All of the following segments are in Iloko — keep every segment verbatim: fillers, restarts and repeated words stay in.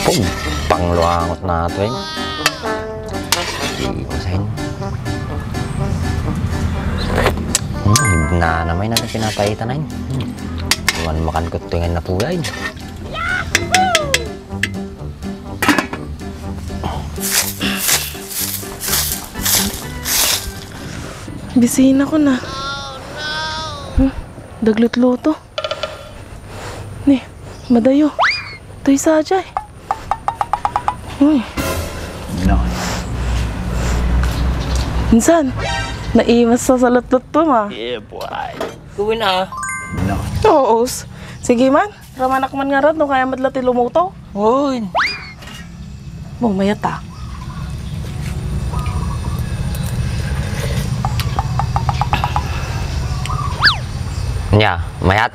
Pum, pangluangot na to, eh. Sige ko sa inyo. Hmm, na naman na pinapaitan na yun. Hmm. Iwan makan ko ito nga napulay. Bisina ko na. Hmm, daglutluto. Ni, madayo. Toy sa jay. Uy. Nice. Insan, naimas sa salutlutto, ma. Yeah, boy. Gawin, ah. Nice. Oo. Sige man, ramanak man nga rod, no kaya madla ti lumuto. Uy. Mo, mayat, ah. Nya, mayat?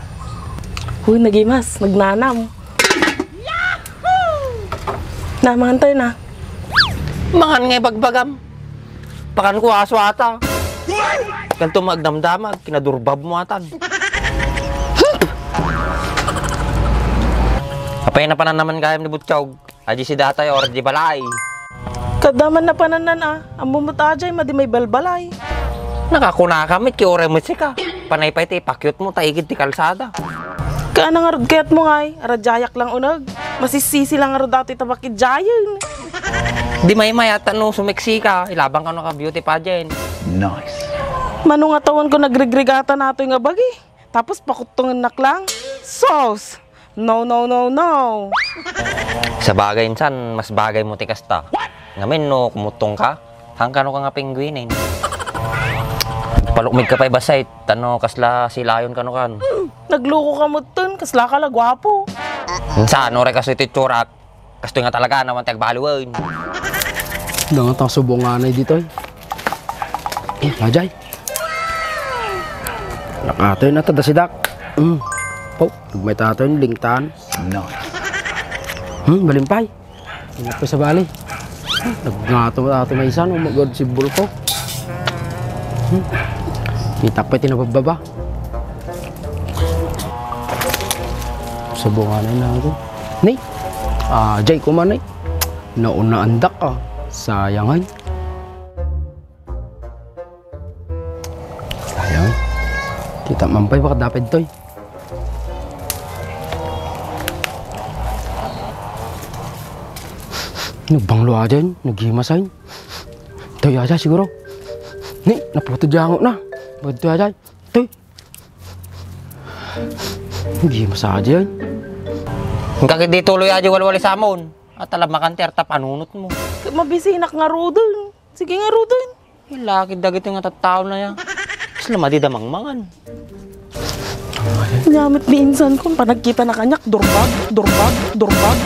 Uy, nagimas, nagnanam. Na, mangan tayo na. Mangan nga ibagbagam. Pakan ko aso ata. Kanto magdamdamag, kinadurbab mo atan. Apay na panan naman kayam ni Butchog. Adi si datay or di balay. Kada man napananan a, ammom met ajay madi may balbalay. Nakakuna ka met, ki uray met sika. Panay pay ti ipakyot mo ta igid ti kalsada. Kaana ngarud kayat mo ngay, aradyayak lang uneg. Masisisi lang ngarud datoy ta bakidyayen. Di maymayat no sumeksi ka, ilabang kano ka beauty pageant. Nice. Mano nga tawen ko nagrigrigata natoy nga bagi. Tapos pakuttongennak lang. Sos! No, no, no, no. Sabagay insan, mas bagay mo ti kasta. Ngamin no kumuttong ka, hangkano ka nga penguinen. Palukmig ka pay basay, tano kasla si lion kano kan. Nagluko ka mutten, kasla ka la guapo. Insan, uray kaso iti itsurak, kastoy nga talaga, naman ti agbaluen. Dangatang subong nga anay ditoy. Eh, ajay. Nakatoy na tada sidak. Hmm. Oh, nagmay tatoy, lingtan. No. Hmm, balimpay. Inapay sa bali. Nagngato mo dati may isa, no? Magod si Bulko. Hmm. Kita pa tinababbaba. Subong nga anay na ako. Ni? Ah, jay ko man, eh. Nauna andak, ah. Sayang, ay. Sayang. Kita man pay, baka dapat toy. Nagbanglo aja yun, naghimas ay. Toy aja siguro. Ni, naputo di angot na. Bagad toy aja. Toy. Naghimas aja yun. Ang kakit di tuloy aja walwali samon. At alam makanti, arta panunot mo. Mabisinak nga ruden. Sige nga ruden. Ilakid dagiti nga tattaona ya. Isla madi da mangmangan. Nyamit ni insan kon panagkita na kaniak, durbag, durbag, durbag.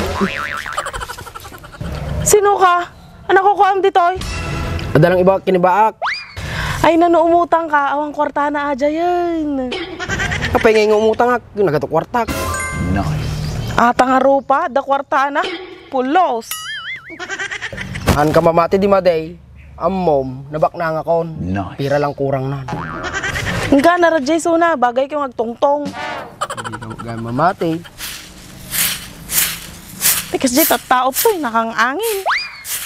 Sino ka? Anak ko, kuam ditoy? Adalang ibaak kinibaak. Ay, nano umutang ka, awang kwarta na ajayen. Apay nga nga umutang ak, nagato kwartak. Nice. Ata nga rupa, da kwarta na. Pulos. An ka mamati di maday. Ammom, nabaknangakon. Nice. Pira lang kurang nan. Engka na, Rajay, suna, bagay kayo ngagtongtong. Hindi ka gaya mamati. Pikas jay tattaot to, nakang angin.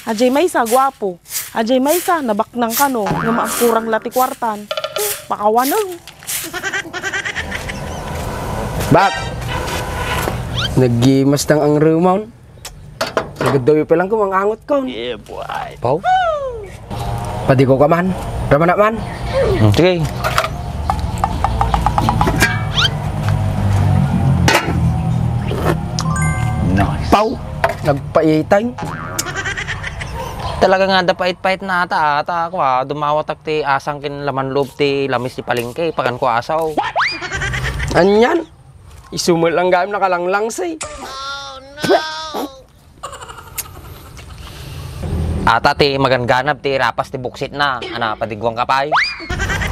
Ajay maysa, guapo. Ajay maysa, nabaknang kano, nga maagkurang la ti kuartan. Pakawaneng. Bak! Naggimas tang ang rumon. Nagadawi pa lang ko, mangangot ko. Yeah, boy. Pau? Padi ko ka man. Ramanak man. Hmm, sige. Nice. Pau! Nagpaitay. Talaga nga, da pait-pait na ata, ata ako, ah. Dumawatak ti asang ken laman loob ti lamis ti palengke. Pakan ko asaw. Anyan? Isu met lang gayam nakalanglang, say. Ata ti maganganab ti rapas ti buksit na. Ana, padiguang ka pay?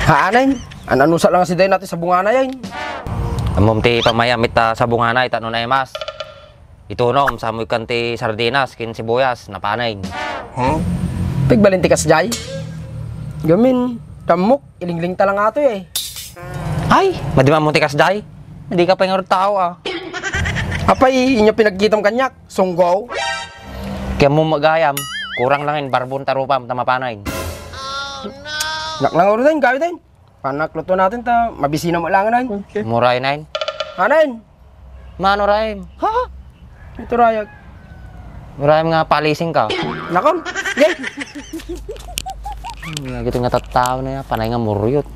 Haanay, an-anusa lang si Day nati sa bungana yan. Ammom ti pamayam ita sa bungana, ita no naimas. Itunom, samoy kan ti sardinas, kin sibuyas, napanay. Huh? Pigbalin ti kasjay? Gamin, tammok. Ilingling ta lang ato eh. Ay, madi man mo ti kasjay. Hindi ka pa yung tao, ah. Apay, inyo pinagkitam kaniak, sunggaw. Kaya mo magayam, kurang lang in barbon ta rupam, ta mapanay. Nak lang uro din, gawi din. Panak luto natin ta, mabisina mo lang, Nay. Muray, Nay. Anan? Mano, Ray? Ha? Ito rayag. Muray nga palising ka. Nakon? Yay! Nga gitu nga tattao na yan, panay nga muruyot.